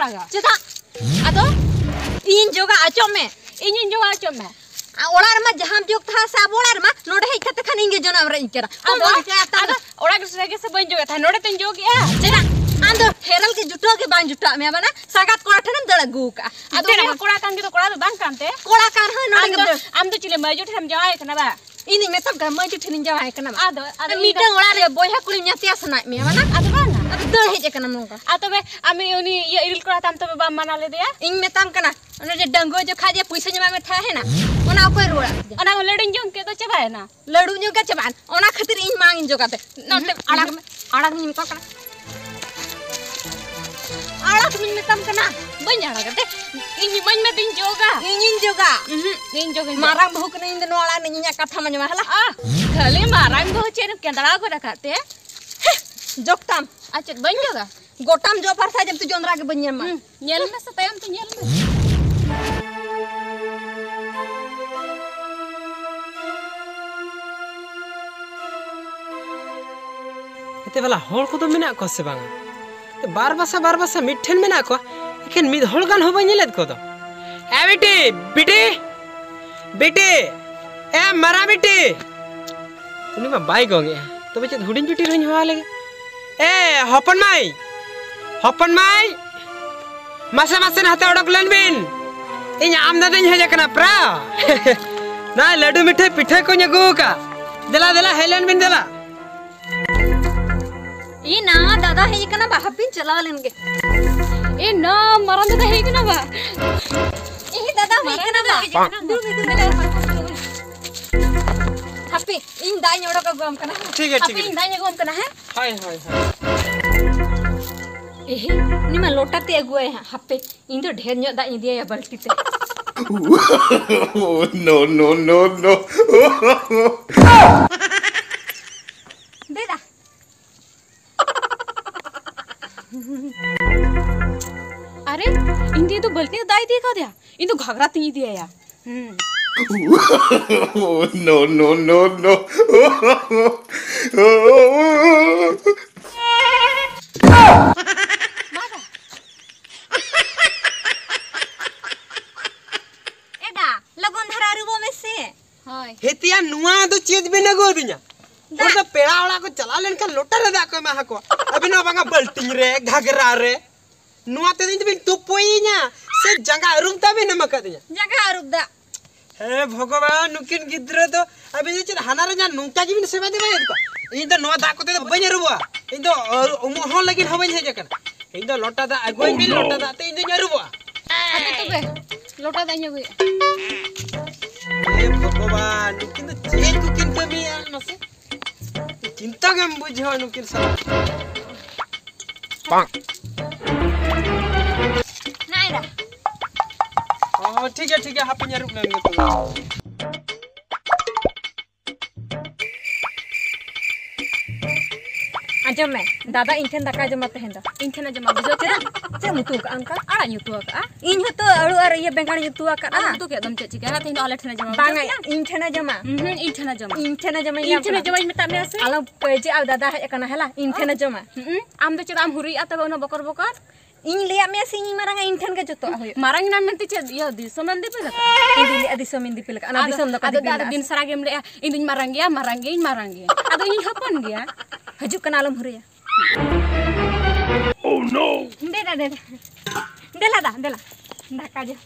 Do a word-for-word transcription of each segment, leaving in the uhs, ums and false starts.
ᱚᱴᱟᱜᱟ᱾ ᱪᱮᱫᱟᱜ? ᱟᱫᱚ ᱤᱧᱤᱧ ᱡᱚᱜᱟ, ᱚᱪᱚᱜ ᱢᱮ᱾ ᱤᱧᱤᱧ ᱡᱚᱜᱟ, ᱚᱪᱚᱜ ᱢᱮ᱾ ᱟᱨ ᱚᱲᱟᱜ ᱨᱮᱢᱟ ᱡᱟᱦᱟᱸᱢ ᱡᱚᱜ ᱛᱟᱦᱮᱸ ᱥᱮ, ᱟᱵᱚ ᱚᱲᱟᱜ ᱨᱮᱢᱟ ᱱᱚᱰᱮ ᱦᱮᱡ ᱠᱟᱛᱮ ᱠᱷᱟᱱ ᱤᱧ ᱜᱮ ᱡᱚᱱᱚᱜ ᱨᱮ ᱤᱧ ᱠᱟᱱᱟ᱾ ᱟᱫᱚ, ᱟᱢ ᱫᱚ ᱪᱮᱫ ᱟᱫᱚ ᱟᱢ ᱫᱚ ᱚᱲᱟᱜ ᱨᱮᱜᱮ ᱥᱮ ᱵᱟᱹᱧ ᱡᱚᱜᱮᱫ ᱛᱟᱦᱮᱸᱫ, ᱱᱚᱰᱮ ᱛᱚᱧ ᱡᱚᱜᱮᱜᱼᱟ᱾ ᱪᱮᱫᱟᱜ? ᱟᱢ ᱫᱚ ᱯᱷᱮᱨᱟᱞ ᱜᱮ ᱡᱩᱴᱟᱹᱣ ᱜᱮ ᱵᱟᱝ ᱡᱩᱴᱟᱹᱜ ᱢᱮᱭᱟ, ᱢᱟᱱᱮ ᱥᱟᱸᱜᱟᱛ ᱠᱚᱲᱟ ᱴᱷᱮᱱᱮᱢ ᱫᱟᱹᱲ ᱟᱹᱜᱩ ᱠᱟᱜᱼᱟ᱾ ᱟᱫᱚ ᱪᱮᱫ ᱩᱱᱤ ᱦᱚᱸ ᱠᱚᱲᱟ ᱠᱟᱱ ᱜᱮ ᱫᱚ, ᱠᱚᱲᱟ ᱫᱚ ᱵᱟᱝ ᱠᱟᱱᱛᱮ? ᱠᱚᱲᱟ ᱠᱟᱱ ᱨᱮᱦᱚᱸ ᱱᱚᱰᱮ ᱟᱢ ᱜᱮ ᱫᱚ, ᱫᱟᱹᱲ᱾ ᱟᱢ ᱫᱚ ᱪᱤᱞᱤ ᱢᱟᱹᱭᱡᱩ ᱴᱷᱮᱱᱮᱢ ᱡᱟᱶᱟᱭ ᱠᱟᱱᱟ ᱵᱟ? ᱤᱧ ᱫᱚᱧ ᱢᱮᱛᱟᱢ ᱠᱟᱱᱟ, ᱢᱟᱹᱭᱡᱩ ᱴᱷᱮᱱᱤᱧ ᱡᱟᱶᱟᱭ ᱠᱟᱱᱟ ᱵᱟ? ᱟᱫᱚ, ᱟᱫᱚ ᱤᱧ ᱫᱚ ᱢᱤᱫᱴᱟᱝ ᱚᱲᱟᱜ ᱨᱮ ᱵᱚᱭᱦᱟ ᱠᱩᱲᱤᱢ ᱧᱟᱛᱭᱟ ᱥᱟᱱᱟᱭᱮᱫ ᱢᱮᱭᱟ, ᱢᱟᱱᱮ? ᱟᱫᱚ ᱵᱟᱝᱟ᱾ ᱟᱫᱚ ᱫᱟᱹᱲ ᱦᱮᱡ ᱟᱠᱟᱱᱟᱢ ᱱᱚᱝᱠᱟ᱾ ᱟᱨ ᱛᱚᱵᱮ ᱟᱢ ᱩᱱᱤ ᱤᱭᱟᱹ ᱤᱨᱤᱞ ᱠᱚᱲᱟ ᱛᱟᱢ ᱛᱚᱵᱮ ᱵᱟᱢ ᱢᱟᱱᱟ ᱞᱮᱫᱮᱭᱟ? ᱤᱧ ᱢᱮᱛᱟᱢ ᱠᱟᱱᱟ, ᱚᱱᱮ ᱡᱮ ᱰᱟᱺᱜᱩᱣᱟᱹ ᱡᱚᱠᱷᱟᱡ ᱡᱮ ᱯᱩᱭᱥᱟᱹᱧ ᱮᱢᱟᱫ ᱢᱮ ᱛᱟᱦᱮᱸ ᱦᱮᱱᱟ, ᱚᱱᱟ ᱚᱠᱚᱭ ᱨᱩᱣᱟᱹᱲ ᱟᱫ ᱯᱮᱭᱟ? ᱚᱱᱟ ᱞᱟᱹᱰᱩᱧ ᱡᱚᱢ ᱠᱮᱫ ᱫᱚ ᱪᱟᱵᱟᱭᱮᱱᱟ᱾ ᱞᱟᱹᱰᱩ ᱧᱩ ᱜᱮ ᱪᱟᱵᱟᱜᱼᱟ, ᱚᱱᱟ ᱠᱷᱟᱹᱛᱤᱨ ᱤᱧ ᱢᱟᱝ ᱤᱧ ᱡᱚᱜᱟ ᱛᱮ᱾ ᱱᱚᱛᱮ ᱟᱲᱟᱜᱽ ᱢᱮ, ᱟᱲᱟᱜᱽ ᱢᱮᱧ ᱢᱮᱛᱟᱢ ᱠᱟᱱᱟ᱾ ᱟᱲᱟᱜᱽ ᱢᱮᱧ ᱢᱮᱛᱟᱢ ᱠᱟᱱᱟ᱾ ᱵᱟᱹᱧ ᱟᱲᱟᱜᱟ ᱛᱮ᱾ ᱤᱧ ᱤᱢᱟᱹᱧ ᱢᱮ ᱛᱮᱧ ᱡᱚᱜᱟ᱾ ᱤᱧᱤᱧ ᱡᱚᱜᱟ᱾ ᱩᱦᱩᱸ, ᱤᱧ ᱡᱚᱜᱟᱹᱧ ᱛᱮ᱾ ᱢᱟᱨᱟᱝ ᱵᱟᱹᱦᱩ ᱠᱟᱹᱱᱟᱹᱧ ᱤᱧ ᱫᱚ, ᱱᱚᱣᱟ ᱚᱲᱟᱜ ᱨᱤᱱᱤᱡ ᱤᱧᱟᱹᱜ ᱠᱟᱛᱷᱟᱢ ᱟᱸᱡᱚᱢᱟ, ᱦᱮᱞᱟ᱾ ᱟᱦ, ᱠᱷᱟᱹᱞᱤ ᱢᱟᱨᱟᱝ ᱵᱟᱹᱦᱩ ᱪᱮᱫ ᱮᱢ ᱠᱮᱸᱫᱽᱨᱟᱣ ᱜᱚᱫ ᱟᱠᱟᱫ ᱛᱮ? ᱡᱚᱜᱽ ᱛᱟᱢ᱾ ᱟᱨ ᱪᱮᱫ ᱵᱟᱹᱧ ᱡᱚᱜᱟ? ᱜᱚᱴᱟᱢ ᱡᱚᱜ ᱯᱷᱟᱨᱪᱟᱭ ᱡᱮᱢ ᱛᱩ ᱡᱚᱸᱫᱽᱨᱟ ᱜᱮ ᱵᱟᱹᱧ ᱧᱟᱢᱟ᱾ ᱦᱩᱸ, ᱧᱮᱞ ᱢᱮ ᱥᱮ ᱛᱟᱭᱚᱢ ᱛᱮ ᱧᱮᱞ ᱢᱮ᱾ ᱮᱛᱮ ᱵᱟᱞᱟ ᱦᱚᱲ ᱠᱚᱫᱚ ᱢᱮᱱᱟᱜ ᱠᱚᱣᱟ ᱥᱮ ᱵᱟᱝᱟ? ᱵᱟᱨ ᱵᱟᱥᱟ ᱵᱟᱨ ᱵᱟᱥᱟ ᱢᱤᱫ ᱴᱷᱮᱱ ᱢᱮᱱᱟᱜ ᱠᱚᱣᱟ, ᱮᱠᱷᱮᱱ ᱢᱤᱫ ᱦᱚᱲ ᱜᱟᱱ ᱦᱚᱸ ᱵᱟᱹᱧ ᱧᱮᱞᱮᱫ ᱠᱚᱫᱚ᱾ ᱮ ᱵᱤᱴᱤ, ᱵᱤᱴᱤ, ᱵᱤᱴᱤ, ᱮ ᱢᱟᱨᱟ ᱵᱤᱴᱤ᱾ ᱩᱱᱤ ᱢᱟ ᱵᱟᱭ ᱜᱚᱝ ᱮᱜᱼᱟ, ᱛᱚᱵᱮ ᱪᱮᱫ ᱦᱩᱰᱤᱧ ᱵᱤᱴᱤ ᱨᱮᱦᱚᱸᱧ ᱦᱚᱦᱚ ᱟᱭ ᱞᱮᱜᱮ᱾ ᱮ ᱦᱚᱯᱚᱱ ᱢᱟᱹᱭ, ᱦᱚᱯᱚᱱ ᱢᱟᱹᱭ, ᱢᱟᱥᱮ ᱢᱟᱥᱮ ᱱᱟᱛᱮ ᱚᱰᱚᱠ ᱞᱮᱱ ᱵᱤᱱ, ᱤᱧ ᱟᱢ ᱫᱟᱫᱟᱧ ᱦᱮᱡ ᱟᱠᱟᱱᱟ ᱯᱨᱟ᱾ ᱱᱚᱜᱼᱚᱭ ᱞᱟᱹᱰᱩ ᱢᱤᱴᱷᱟᱹᱭ ᱯᱤᱴᱷᱟᱹ ᱠᱚᱧ ᱟᱹᱜᱩ ᱟᱠᱟᱫ, ᱫᱮᱞᱟ ᱫᱮᱞᱟ ᱦᱮᱡ ᱞᱮᱱ ᱵᱤᱱ ᱫᱮᱞᱟ᱾ ᱤ ᱱᱟ, ᱫᱟᱫᱟ ᱦᱮᱡ ᱟᱠᱟᱱᱟ ᱵᱟ, ᱦᱟᱯᱤᱧ ᱪᱟᱞᱟᱣ ᱞᱮᱱ ᱜᱮ᱾ ᱤ ᱱᱟ, ᱢᱟᱨᱟᱝ ᱫᱟᱫᱟ ᱦᱮᱡ ᱟᱠᱟᱱᱟ ᱵᱟ᱾ ᱤ ᱫᱟᱫᱟ ᱦᱮᱡ ᱟᱠᱟᱱᱟ ᱵᱟ᱾ ᱫᱩᱲᱩᱵ ᱢᱮ, ᱫᱩᱲᱩᱵ ᱢᱮ᱾ ᱦᱟᱯᱮ, ᱤᱧ ᱫᱟᱜ ᱤᱧ ᱚᱰᱚᱠ ᱟᱹᱜᱩᱣᱟᱢ ᱠᱟᱱᱟ᱾ ᱴᱷᱤᱠ ᱜᱮᱭᱟ, ᱴᱷᱤᱠ ᱦᱟᱯᱮ, ᱜᱮᱭᱟ᱾ ᱤᱧ ᱫᱟᱜ ᱤᱧ ᱟᱹᱜᱩᱣᱟᱢ ᱠᱟᱱᱟ, ᱦᱮᱸ? ᱦᱳᱭ, ᱦᱳᱭ, ᱦᱳᱭ᱾ ᱮᱦᱮ, ᱩᱱᱤ ᱢᱟ ᱞᱚᱴᱟ ᱛᱮ ᱟᱹᱜᱩᱣᱟᱭ ᱦᱟᱸᱜ᱾ ᱦᱟᱯᱮ, ᱤᱧ ᱫᱚ ᱰᱷᱮᱨ ᱧᱚᱜ ᱫᱟᱜ ᱤᱧ ᱤᱫᱤᱭᱟᱭᱟ ᱵᱟᱹᱞᱛᱤ ᱛᱮ᱾ No, no, no, no. ᱫᱮᱫᱟ᱾ ᱟᱨᱮ, ᱤᱧ ᱫᱤ ᱫᱚ ᱵᱟᱹᱞᱛᱤ ᱛᱮ ᱫᱟᱜ ᱤᱫᱤ ᱠᱟᱣᱫᱮᱭᱟ, ᱤᱧ ᱫᱚ ᱜᱷᱟᱜᱽᱨᱟ ᱛᱤᱧ ᱤᱫᱤᱭᱟᱭᱟ᱾ ᱦᱩᱸ᱾ No, no, no, no. ᱢᱟ ᱫᱟ᱾ ᱟᱨ ᱟᱹᱨᱩᱵᱚᱜ ᱢᱮᱥᱮ᱾ ᱦᱳᱭ᱾ ᱦᱮᱛᱤᱭᱟ, ᱱᱚᱣᱟ ᱫᱚ ᱪᱮᱫ ᱵᱤᱱ ᱟᱹᱜᱩ ᱟᱹᱫᱤᱧᱟ? ᱦᱚᱲ ᱫᱚ ᱯᱮᱲᱟ ᱚᱲᱟᱜ ᱠᱚ ᱪᱟᱞᱟᱣ ᱞᱮᱱᱠᱷᱟᱱ ᱞᱚᱴᱟ ᱨᱮ ᱫᱟᱜ ᱠᱚ ᱮᱢᱟ ᱦᱟᱠᱚᱣᱟ᱾ ᱟᱹᱵᱤᱱ ᱦᱚᱸ ᱵᱟᱝᱟ ᱵᱟᱹᱞᱴᱤᱱ ᱨᱮ, ᱜᱷᱟᱜᱽᱨᱟ ᱨᱮ᱾ ᱱᱚᱣᱟ ᱛᱮᱫᱚ ᱤᱧ ᱫᱚᱵᱤᱱ ᱛᱩᱯᱩᱭᱤᱧᱟ ᱥᱮ ᱡᱟᱸᱜᱟ ᱟᱹᱨᱩᱵ ᱫᱟᱜ ᱵᱤᱱ ᱮᱢ ᱟᱠᱟᱫᱤᱧᱟ? ᱡᱟᱸᱜᱟ ᱟᱹᱨᱩᱵ ᱫᱟᱜ᱾ ᱦᱮ ᱵᱷᱚᱜᱚᱵᱟᱱ, ᱱᱩᱠᱤᱱ ᱜᱤᱫᱽᱨᱟᱹ ᱫᱚ ᱟᱹᱵᱤᱱ ᱫᱚ ᱪᱮᱫ ᱦᱟᱱᱟ ᱨᱮ ᱡᱟᱦᱟᱸ ᱱᱚᱝᱠᱟ ᱜᱮᱵᱤᱱ ᱥᱮᱵᱟ ᱫᱮᱵᱟᱭᱮᱫ ᱠᱚᱣᱟ? ᱤᱧ ᱫᱚ ᱱᱚᱣᱟ ᱫᱟᱜ ᱠᱚᱛᱮ ᱫᱚ ᱵᱟᱹᱧ ᱟᱹᱨᱩᱵᱚᱜᱼᱟ᱾ ᱤᱧ ᱫᱚ ᱟᱹᱨᱩ-, ᱩᱢᱩᱜ ᱦᱚᱸ ᱞᱟᱹᱜᱤᱫ ᱦᱚᱸ ᱵᱟᱹᱧ ᱦᱮᱡ ᱟᱠᱟᱱᱟ᱾ ᱤᱧ ᱫᱚ ᱞᱚᱴᱟ ᱫᱟᱜ ᱟᱹᱜᱩᱣᱟᱹᱧ ᱵᱤᱱ, ᱞᱚᱴᱟ ᱫᱟᱜ ᱛᱮ ᱤᱧ ᱫᱚᱧ ᱟᱹᱨᱩᱵᱚᱜᱼᱟ᱾ ᱦᱟᱯᱮ ᱛᱚᱵᱮ, ᱞᱚᱴᱟ ᱫᱟᱜ ᱤᱧ ᱟᱹᱜᱩᱭᱮᱫᱼᱟ᱾ ᱦᱮ ᱵᱷᱚᱜᱚᱵᱟᱱ, ᱱᱩᱠᱤᱱ ᱫᱚ ᱪᱮᱫ ᱠᱚᱠᱤᱱ ᱠᱟᱹᱢᱤᱭᱟ ᱢᱟᱥᱮ? ᱪᱤᱱᱛᱟᱹ ᱜᱮᱢ ᱵᱩᱡᱷᱟᱹᱣᱟ ᱱᱩᱠᱤᱱ ᱥᱟᱞᱟᱜ᱾ ᱱᱟᱭᱨᱟ᱾ ᱚ, ᱴᱷᱤᱠ ᱜᱮᱭᱟ, ᱴᱷᱤᱠ ᱜᱮᱭᱟ, ᱦᱟᱯᱮᱧ ᱟᱹᱨᱩᱵ ᱞᱮᱱ ᱜᱮ ᱛᱚᱵᱮ᱾ ᱟᱸᱡᱚᱢ ᱢᱮ, ᱫᱟᱫᱟ ᱤᱧ ᱴᱷᱮᱱ ᱫᱟᱠᱟᱭ ᱡᱚᱢᱟ ᱛᱮᱦᱮᱧ ᱫᱚ᱾ ᱤᱧ ᱴᱷᱮᱱᱮ ᱡᱚᱢᱟ, ᱵᱩᱡᱷᱟᱹᱣ ᱠᱮᱫᱟ? ᱪᱮᱫ ᱮᱢ ᱩᱛᱩ ᱟᱠᱟᱫᱼᱟ ᱚᱱᱠᱟ? ᱟᱲᱟᱜ ᱤᱧ ᱩᱛᱩ ᱟᱠᱟᱫᱼᱟ᱾ ᱤᱧ ᱦᱚᱸᱛᱚ ᱟᱹᱲᱩ ᱟᱨ ᱤᱭᱟᱹ ᱵᱮᱸᱜᱟᱲ ᱤᱧ ᱩᱛᱩ ᱟᱠᱟᱫᱼᱟ᱾ ᱟᱫᱚ ᱩᱛᱩ ᱠᱮᱫ ᱫᱚᱢ ᱪᱮᱫ ᱪᱤᱠᱟᱹᱭᱟ? ᱛᱮᱦᱮᱧ ᱫᱚ ᱟᱞᱮ ᱴᱷᱮᱱᱮ ᱡᱚᱢᱟ, ᱵᱟᱝᱟ, ᱵᱩᱡᱷᱟᱹᱣ ᱠᱮᱫᱟ? ᱤᱧ ᱴᱷᱮᱱᱮ ᱡᱚᱢᱟ᱾ ᱦᱩᱸ, ᱦᱩᱸ, ᱤᱧ ᱴᱷᱮᱱᱮ ᱡᱚᱢᱟ᱾ ᱤᱧ ᱴᱷᱮᱱᱮ ᱡᱚᱢᱟ, ᱤᱧ ᱞᱟᱹᱭᱟᱢ ᱴᱷᱮᱱᱮ ᱠᱟᱱᱟ᱾ ᱡᱚᱢᱟᱧ ᱢᱮᱛᱟᱫ ᱢᱮᱭᱟ ᱥᱮ? ᱟᱞᱚᱢ ᱠᱟᱹᱭᱡᱟᱹᱜᱼᱟ, ᱫᱟᱫᱟ ᱦᱮᱡ ᱟᱠᱟᱱᱟ, ᱦᱮᱞᱟ, ᱤᱧ ᱴᱷᱮᱱᱮ ᱡᱚᱢᱟ᱾ ᱦᱩᱸ, ᱟᱢ ᱫᱚ ᱪᱮᱫᱟᱜ ᱮᱢ ᱦᱩᱨᱤᱭᱮᱫᱼᱟ ᱛᱚᱵᱮ ᱩᱱᱟᱹᱜ ᱵᱚᱠᱚᱨ ᱵᱚᱠᱚᱨ? ᱤᱧ ᱞᱟᱹᱭᱟᱫ ᱢᱮᱭᱟ ᱥᱮ ᱤᱧᱤᱧ ᱢᱟᱨᱟᱝᱟ, ᱤᱧ ᱴᱷᱮᱱ ᱜᱮ ᱡᱚᱛᱚᱣᱟᱜ ᱦᱩᱭᱩᱜᱼᱟ᱾ ᱢᱟᱨᱟᱝ ᱮᱱᱟᱢ ᱢᱮᱱᱛᱮ ᱪᱮᱫ ᱤᱭᱟᱹ ᱫᱤᱥᱚᱢᱮᱢ ᱫᱤᱯᱤᱞ ᱟᱠᱟᱫᱼᱟ? ᱤᱧ ᱫᱩᱧ ᱞᱟᱹᱭᱮᱫᱼᱟ ᱫᱤᱥᱚᱢᱤᱧ ᱫᱤᱯᱤᱞ ᱟᱠᱟᱫᱼᱟ, ᱚᱱᱟ ᱟᱫᱚ, ᱫᱤᱥᱚᱢ ᱫᱚ ᱟᱫᱚ, ᱠᱟᱹᱴᱤᱡ ᱟᱫᱚ ᱵᱮᱱᱟᱜᱼᱟ ᱫᱤᱱ ᱥᱮ᱾ ᱥᱟᱨᱟ ᱜᱮᱢ ᱞᱟᱹᱭᱮᱫᱼᱟ, "ᱤᱧ ᱫᱩᱧ ᱢᱟᱨᱟᱝ ᱜᱮᱭᱟ, ᱢᱟᱨᱟᱝ ᱜᱤᱭᱟᱹᱧ, ᱢᱟᱨᱟᱝ ᱜᱤᱭᱟᱹᱧ᱾" ᱟᱫᱚ ᱤᱧᱤᱧ ᱦᱚᱯᱚᱱ ᱜᱮᱭᱟ᱾ ᱦᱤᱡᱩᱜ ᱠᱟᱱᱟ, ᱟᱞᱚᱢ ᱦᱩᱨᱤᱭᱟ᱾ ᱫᱮᱞᱟ, ᱫᱮᱞᱟ, ᱫᱮᱞᱟ᱾ ᱫᱮᱞᱟ ᱫᱟ, ᱫᱮᱞᱟ᱾ ᱫᱟᱠᱟ ᱡᱚᱢ᱾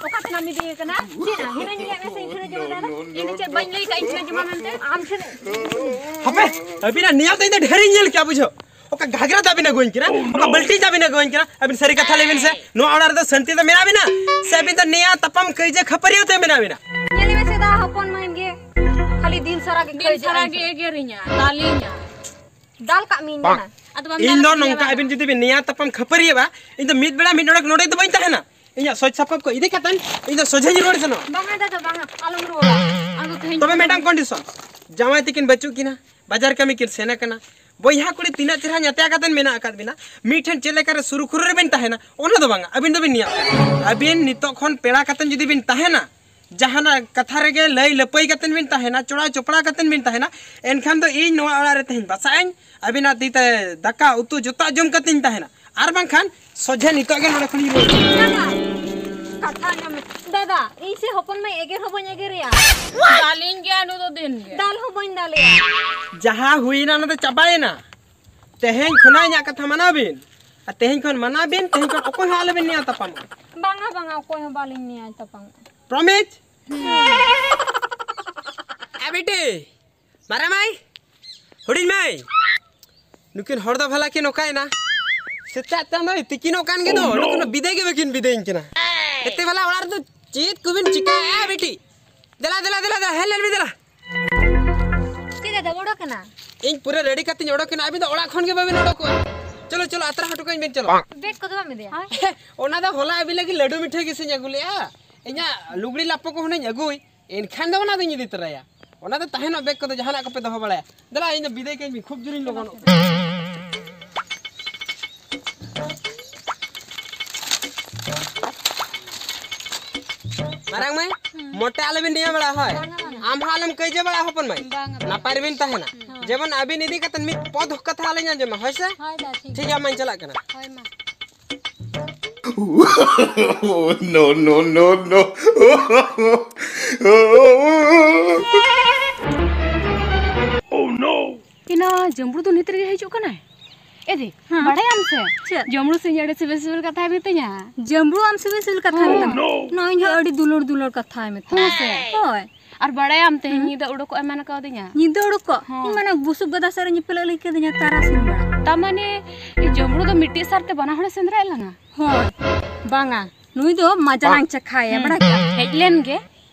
ᱚᱠᱟ ᱠᱷᱚᱱᱟᱜ ᱮᱢ ᱤᱫᱤᱭᱮ ᱠᱟᱱᱟ? ᱪᱮᱫ? ᱦᱤᱱᱟᱹᱧ ᱞᱟᱹᱭᱟᱫ ᱢᱮᱭᱟ ᱥᱮ ᱤᱧ ᱴᱷᱮᱱᱮ ᱡᱚᱢᱟ ᱢᱮᱱᱛᱮ? ᱤᱧ ᱫᱚ ᱪᱮᱫ ᱵᱟᱹᱧ ᱞᱟᱹᱭ ᱠᱟᱜᱼᱟ ᱤᱧ ᱴᱷᱮᱱᱮ ᱡᱚᱢᱟ ᱢᱮᱱᱛᱮ? ᱟᱢ ᱴᱷᱮᱱ᱾ ᱦᱟᱯᱮ, ᱟᱹᱵᱤᱱᱟᱜ ᱱᱤᱭᱚᱢ ᱫᱚ ᱤᱧ ᱫᱚ ᱰᱷᱮᱨᱤᱧ ᱧᱮᱞ ᱠᱮᱜᱼᱟ, ᱵᱩᱡᱷᱟᱹᱣ᱾ ᱚᱠᱟ ᱜᱷᱟᱜᱽᱨᱟ ᱫᱟᱜ ᱵᱤᱱ ᱟᱹᱜᱩᱣᱟᱹᱧ ᱠᱟᱱᱟ, ᱚᱠᱟ ᱵᱟᱹᱞᱴᱤ ᱫᱟᱜ ᱵᱤᱱ ᱟᱹᱜᱩᱣᱟᱹᱧ ᱠᱟᱱᱟ? ᱟᱹᱵᱤᱱ ᱥᱟᱹᱨᱤ ᱠᱟᱛᱷᱟ ᱞᱟᱹᱭ ᱵᱤᱱ ᱥᱮ, ᱱᱚᱣᱟ ᱚᱲᱟᱜ ᱨᱮᱫᱚ ᱥᱟᱹᱱᱛᱤ ᱫᱚ ᱢᱮᱱᱟᱜ ᱵᱤᱱᱟ ᱥᱮ ᱟᱹᱵᱤᱱ ᱫᱚ ᱱᱮᱭᱟ ᱛᱟᱯᱟᱢ ᱠᱟᱹᱭᱡᱟᱹ ᱠᱷᱟᱹᱯᱟᱹᱨᱤᱭᱟᱹᱣ ᱛᱮ ᱢᱮᱱᱟᱜ ᱵᱤᱱᱟ? ᱧᱮᱞ ᱢᱮᱥᱮ ᱫᱟ, ᱦᱚᱯᱚᱱ ᱢᱟᱹᱭ ᱜᱮ ᱠᱷᱟᱹᱞᱤ ᱫᱤᱱ ᱥᱟᱨᱟ ᱜᱮ ᱫᱤᱱ ᱠᱟᱹᱭᱡᱟᱹᱜ ᱥᱟᱨᱟ ᱟᱭ ᱜᱮ ᱥᱮ᱾ ᱮᱜᱮᱨᱤᱧᱟ, ᱫᱟᱞᱤᱧᱟ᱾ ᱫᱟᱞ ᱠᱟᱜ ᱢᱤᱭᱟᱹᱧ ᱵᱟᱝ᱾ ᱢᱮᱱᱟ᱾ ᱟᱫᱚ ᱵᱟᱢ ᱤᱧ ᱫᱟᱞ ᱫᱚ ᱠᱟᱜ ᱱᱚᱝᱠᱟ, ᱢᱮᱭᱟ ᱟᱹᱵᱤᱱ ᱵᱟᱝ? ᱡᱩᱫᱤ ᱵᱤᱱ ᱱᱮᱭᱟ ᱛᱟᱯᱟᱢ ᱠᱷᱟᱹᱯᱟᱹᱨᱤᱭᱟᱹᱜᱼᱟ, ᱤᱧ ᱫᱚ ᱢᱤᱫ ᱵᱮᱲᱟ ᱢᱤᱫ ᱰᱚᱸᱰᱮᱠ ᱱᱚᱰᱮ ᱫᱚ ᱵᱟᱹᱧ ᱛᱟᱦᱮᱱᱟ᱾ ᱤᱧᱟᱹᱜ ᱥᱚᱡᱽ ᱥᱟᱯᱟᱵ ᱠᱚ ᱤᱫᱤ ᱠᱟᱛᱮᱱ ᱤᱧ ᱫᱚ ᱥᱚᱡᱷᱮᱧ ᱨᱩᱣᱟᱹᱲ ᱥᱮᱱᱚᱜᱼᱟ᱾ ᱵᱟᱝᱟ ᱫᱟᱫᱟ, ᱵᱟᱝᱟ, ᱟᱞᱚᱢ ᱨᱩᱣᱟᱹᱲᱟ᱾ ᱟᱫᱚ ᱛᱮᱦᱮᱧ ᱛᱚᱵᱮ ᱢᱤᱫᱴᱟᱝ ᱠᱚᱱᱰᱤᱥᱚᱱ, ᱡᱟᱶᱟᱭ ᱛᱟᱹᱠᱤᱱ ᱵᱟᱹᱪᱩᱜ ᱠᱤᱱᱟ, ᱵᱟᱡᱟᱨ ᱠᱟᱹᱢᱤ ᱠᱤᱱ ᱥᱮᱱ ᱟᱠᱟᱱᱟ, ᱵᱚᱭᱦᱟ ᱠᱩᱲᱤ ᱛᱤᱱᱟᱹᱜ ᱪᱮᱦᱨᱟ ᱧᱟᱛᱭᱟ ᱠᱟᱛᱮᱱ ᱢᱮᱱᱟᱜ ᱟᱠᱟᱫ ᱵᱤᱱᱟ, ᱢᱤᱫᱴᱷᱮᱱ ᱪᱮᱫ ᱞᱮᱠᱟᱨᱮ ᱥᱩᱨᱩᱠᱷᱩᱨᱩ ᱨᱮᱵᱤᱱ ᱛᱟᱦᱮᱱᱟ, ᱚᱱᱟ ᱫᱚ ᱵᱟᱝᱟ, ᱟᱹᱵᱤᱱ ᱫᱚᱵᱤᱱ ᱱᱮᱭᱟᱜ ᱠᱟᱱᱟ᱾ ᱟᱹᱵᱤᱱ ᱱᱤᱛᱚᱜ ᱠᱷᱚᱱ ᱯᱮᱲᱟ ᱠᱟᱛᱮᱱ ᱡᱩᱫᱤ ᱵᱤᱱ ᱛᱟᱦᱮᱱᱟ, ᱡᱟᱦᱟᱱᱟᱜ ᱠᱟᱛᱷᱟ ᱨᱮᱜᱮ ᱞᱟᱹᱭ ᱞᱟᱹᱯᱟᱹᱭ ᱠᱟᱛᱮᱱ ᱵᱤᱱ ᱛᱟᱦᱮᱱᱟ, ᱪᱚᱲᱟ ᱪᱚᱯᱲᱟ ᱠᱟᱛᱮᱱ ᱵᱤᱱ ᱛᱟᱦᱮᱱᱟ, ᱮᱱᱠᱷᱟᱱ ᱫᱚ ᱤᱧ ᱱᱚᱣᱟ ᱚᱲᱟᱜ ᱨᱮ ᱛᱮᱦᱮᱧ ᱵᱟᱥᱟᱜ ᱟᱹᱧ, ᱟᱹᱵᱤᱱᱟᱜ ᱛᱤ ᱛᱮ ᱫᱟᱠᱟ ᱩᱛᱩ ᱡᱚᱛᱚᱣᱟᱜ ᱡᱚᱢ ᱠᱟᱛᱮᱧ ᱛᱟᱦᱮᱱᱟ, ᱟᱨ ᱵᱟᱝᱠᱷᱟᱱ ᱥᱚᱡᱷᱮ ᱱᱤᱛᱚᱜ ᱜᱮ ᱱᱚᱰᱮ ᱠᱷᱚᱱᱤᱧ ᱨᱩᱣᱟᱹᱲ ᱪᱟᱞᱟᱜᱼᱟ᱾ ᱫᱟᱫᱟ, ᱚᱠᱟ ᱫᱟᱫᱟ, ᱤᱧ ᱥᱮ ᱦᱚᱯᱚᱱ ᱢᱟᱹᱭ ᱮᱜᱮᱨ ᱦᱚᱸ ᱵᱟᱹᱧ ᱮᱜᱮᱨᱮᱭᱟ᱾ ᱫᱟᱞᱤᱧ ᱜᱮᱭᱟ ᱱᱩᱭ ᱫᱚ ᱫᱤᱱ ᱜᱮ᱾ ᱫᱟᱞ ᱦᱚᱸ ᱵᱟᱹᱧ ᱫᱟᱞᱮᱭᱟ᱾ ᱡᱟᱦᱟᱸ ᱦᱩᱭᱱᱟ ᱚᱱᱟ ᱫᱚ ᱪᱟᱵᱟᱭᱮᱱᱟ᱾ ᱛᱮᱦᱮᱧ ᱠᱷᱚᱱᱟᱜ ᱤᱧᱟᱹᱜ ᱠᱟᱛᱷᱟ ᱢᱟᱱᱟᱣ ᱵᱤᱱ᱾ ᱟᱨ ᱛᱮᱦᱮᱧ ᱠᱷᱚᱱ ᱢᱟᱱᱟᱣ ᱵᱤᱱ, ᱛᱮᱦᱮᱧ ᱠᱷᱚᱱ ᱚᱠᱚᱭ ᱦᱚᱸ ᱟᱞᱚᱵᱤᱱ ᱱᱮᱭᱟᱣ ᱛᱟᱯᱟᱢᱚᱜᱼᱟ᱾ ᱵᱟᱝᱟ, ᱵᱟᱝᱟ, ᱚᱠᱚᱭ ᱦᱚᱸ ᱵᱟᱞᱤᱧ ᱱᱮᱭᱟᱣ ᱛᱟᱯᱟᱢᱚᱜᱼᱟ᱾ ᱯᱨᱚᱢᱤᱥ? ᱮ ᱵᱤᱴᱤ, ᱢᱟᱨᱟᱝ ᱢᱟᱹᱭ, ᱦᱩᱰᱤᱧ ᱢᱟᱹᱭ, ᱱᱩᱠᱤᱱ ᱦᱚᱲ ᱫᱚ ᱵᱷᱟᱞᱟ ᱠᱤᱱ ᱚᱠᱟᱭᱮᱱᱟ? ᱥᱮᱛᱟᱜ ᱪᱟᱸᱫᱚᱭ ᱛᱤᱠᱤᱱᱚᱜ ᱠᱟᱱ ᱜᱮ ᱫᱚ, ᱱᱩᱠᱤᱱ ᱫᱚ ᱵᱤᱫᱟᱹᱭ ᱜᱮ ᱵᱟᱹᱠᱤᱱ ᱵᱤᱫᱟᱹᱭᱤᱧ ᱠᱟᱱᱟ᱾ ᱮᱛᱮ ᱵᱷᱟᱞᱟ ᱚᱲᱟᱜ ᱨᱮᱫᱚ ᱪᱮᱫ ᱠᱚᱵᱤᱱ ᱪᱤᱠᱟᱹᱭᱮᱫᱼᱟ ᱵᱤᱴᱤ? ᱫᱮᱞᱟ, ᱫᱮᱞᱟ, ᱫᱮᱞᱟ, ᱫᱮᱞᱟ, ᱦᱮᱡ ᱞᱮᱱ ᱵᱤᱱ ᱫᱮᱞᱟ᱾ ᱪᱮᱫ ᱫᱟᱫᱟ, ᱚᱰᱚᱠ ᱮᱱᱟ? ᱤᱧ ᱯᱩᱨᱟᱹ ᱨᱮᱰᱤ ᱠᱟᱛᱮᱧ ᱚᱰᱚᱠ ᱮᱱᱟ, ᱟᱹᱵᱤᱱ ᱫᱚ ᱚᱲᱟᱜ ᱠᱷᱚᱱ ᱜᱮ ᱵᱟᱹᱵᱤᱱ ᱚᱰᱚᱠᱚᱜᱼᱟ᱾ ᱪᱚᱞᱚ, ᱪᱚᱞᱚ, ᱟᱛᱨᱟ ᱦᱚᱴᱚ ᱠᱟᱹᱧ ᱵᱤᱱ, ᱪᱚᱞᱚ᱾ ᱵᱮᱜᱽ ᱠᱚᱫᱚ ᱵᱟᱢ ᱤᱫᱤᱭᱟ? ᱚᱱᱟ ᱫᱚ ᱦᱚᱞᱟ ᱟᱹᱵᱤᱱ ᱞᱟᱹᱜᱤᱫ ᱞᱟᱹᱰᱩ ᱢᱤᱴᱷᱟᱹᱭ ᱜᱮᱥᱮᱧ ᱟᱹᱜᱩ ᱞᱮᱜᱼᱟ᱾ ᱤᱧᱟᱹᱜ ᱞᱩᱜᱽᱲᱤ ᱞᱟᱯᱚ ᱠᱚ ᱦᱩᱱᱟᱹᱧ ᱟᱹᱜᱩᱭ, ᱮᱱᱠᱷᱟᱱ ᱫᱚ ᱚᱱᱟ ᱫᱚᱧ ᱤᱫᱤ ᱛᱚᱨᱟᱭᱟ᱾ ᱚᱱᱟ ᱫᱚ ᱛᱟᱦᱮᱱᱚᱜ ᱵᱮᱜᱽ ᱠᱚᱫᱚ ᱡᱟᱦᱟᱱᱟᱜ ᱠᱚᱯᱮ ᱫᱚᱦᱚ ᱵᱟᱲᱟᱭᱟ᱾ ᱫᱮᱞᱟ, ᱤᱧ ᱫᱚ ᱵᱤᱫᱟᱹᱭ ᱠᱟᱹᱧ ᱵᱤᱱ, ᱠᱷᱩᱵ ᱡᱳᱨᱤᱧ ᱞᱚᱜᱚᱱᱚᱜ ᱠᱟᱱᱟ᱾ ᱢᱟᱨᱟᱝ ᱢᱟᱹᱭ, ᱦᱩᱸ᱾ ᱢᱚᱴᱮ ᱟᱞᱚᱵᱤᱱ ᱱᱤᱭᱟᱹ ᱵᱟᱲᱟ, ᱦᱳᱭ? ᱵᱟᱝᱟ, ᱵᱟᱝᱟ᱾ ᱟᱢ ᱦᱚᱸ ᱟᱞᱚᱢ ᱠᱟᱹᱭᱡᱟᱹ ᱵᱟᱲᱟ, ᱦᱚᱯᱚᱱ ᱢᱟᱹᱭ᱾ ᱵᱟᱝᱟ, ᱵᱟᱝᱟ᱾ ᱱᱟᱯᱟᱭ ᱨᱮᱵᱤᱱ ᱛᱟᱦᱮᱱᱟ᱾ ᱦᱩᱸ᱾ ᱡᱮᱢᱚᱱ ᱟᱹᱵᱤᱱ ᱤᱫᱤ ᱠᱟᱛᱮ ᱢᱤᱫ ᱯᱚᱫ ᱠᱟᱛᱷᱟ ᱟᱞᱚᱧ ᱟᱸᱡᱚᱢᱟ, ᱦᱳᱭ ᱥᱮ? ᱦᱳᱭ ᱫᱟ, ᱴᱷᱤᱠ ᱴᱷᱤᱠ ᱜᱮᱭᱟ᱾ ᱜᱮᱭᱟ, ᱢᱟᱧ ᱪᱟᱞᱟᱜ ᱠᱟᱱᱟ᱾ ᱦᱳᱭ ᱢᱟ᱾ No, no, no, no. Oh no! ᱠᱤᱱᱟ ᱡᱟᱹᱢᱵᱽᱲᱩ ᱫᱚ ᱱᱤᱛ ᱨᱮᱜᱮ ᱦᱤᱡᱩᱜ ᱠᱟᱱᱟᱭ᱾ ᱮ ᱫᱤ, ᱦᱮᱸ᱾ ᱵᱟᱲᱟᱭᱟᱢ ᱥᱮ? ᱪᱮᱫ? ᱡᱟᱹᱢᱵᱽᱲᱩ ᱥᱮ ᱤᱧ ᱟᱹᱰᱤ ᱥᱤᱵᱤᱞ ᱥᱤᱵᱤᱞ ᱠᱟᱛᱷᱟᱭ ᱢᱤᱛᱟᱹᱧᱟ᱾ ᱡᱟᱹᱢᱵᱽᱲᱩ ᱟᱢ ᱥᱤᱵᱤᱞ ᱥᱤᱵᱤᱞ ᱠᱟᱛᱷᱟᱭ ᱦᱮᱸ᱾ ᱢᱮᱛᱟᱢᱟ? ᱱᱚᱣᱟ ᱤᱧ ᱦᱚᱸ ᱟᱹᱰᱤ ᱫᱩᱞᱟᱹᱲ ᱫᱩᱞᱟᱹᱲ ᱠᱟᱛᱷᱟᱭ ᱢᱮᱛᱟᱢᱟ᱾ ᱦᱮᱸ ᱥᱮ? ᱦᱳᱭ᱾ ᱟᱨ ᱵᱟᱲᱟᱭᱟᱢ ᱛᱮᱦᱮᱧ ᱦᱮᱸ᱾ ᱧᱤᱫᱟᱹ ᱩᱰᱩᱠᱚᱜ ᱮ ᱢᱮᱱ ᱠᱟᱣᱫᱤᱧᱟ᱾ ᱧᱤᱫᱟᱹ ᱩᱰᱩᱠᱚᱜ? ᱦᱮᱸ᱾ ᱤᱧ ᱢᱟᱱᱮ ᱵᱩᱥᱩᱵ ᱜᱟᱫᱟ ᱥᱮᱫ ᱨᱮ ᱧᱮᱯᱮᱞᱚᱜ ᱞᱟᱹᱭ ᱠᱟᱫᱤᱧᱟ ᱛᱟᱨᱟᱥᱤᱧ ᱵᱮᱲᱟ᱾ ᱛᱟᱨ ᱢᱟᱱᱮ, ᱮ ᱡᱟᱹᱢᱵᱽᱲᱩ ᱫᱚ ᱢᱤᱫᱴᱤᱡ ᱥᱟᱨᱛᱮ ᱵᱟᱱᱟ ᱦᱚᱲᱮ ᱥᱮᱸᱫᱽᱨᱟᱭᱮᱫ ᱞᱟᱝᱟ᱾ ᱦᱳᱭ᱾ ᱵᱟᱝᱟ, ᱱᱩᱭ ᱫᱚ ᱢᱟᱡᱟ ᱞᱟᱝ ᱪᱟᱠᱷᱟᱭᱟ, ᱦᱮᱸ᱾ ᱵᱟᱲᱟᱭ ᱠᱮᱫᱟᱢ? ᱦᱮᱡ ᱞᱮᱱ ᱜᱮ᱾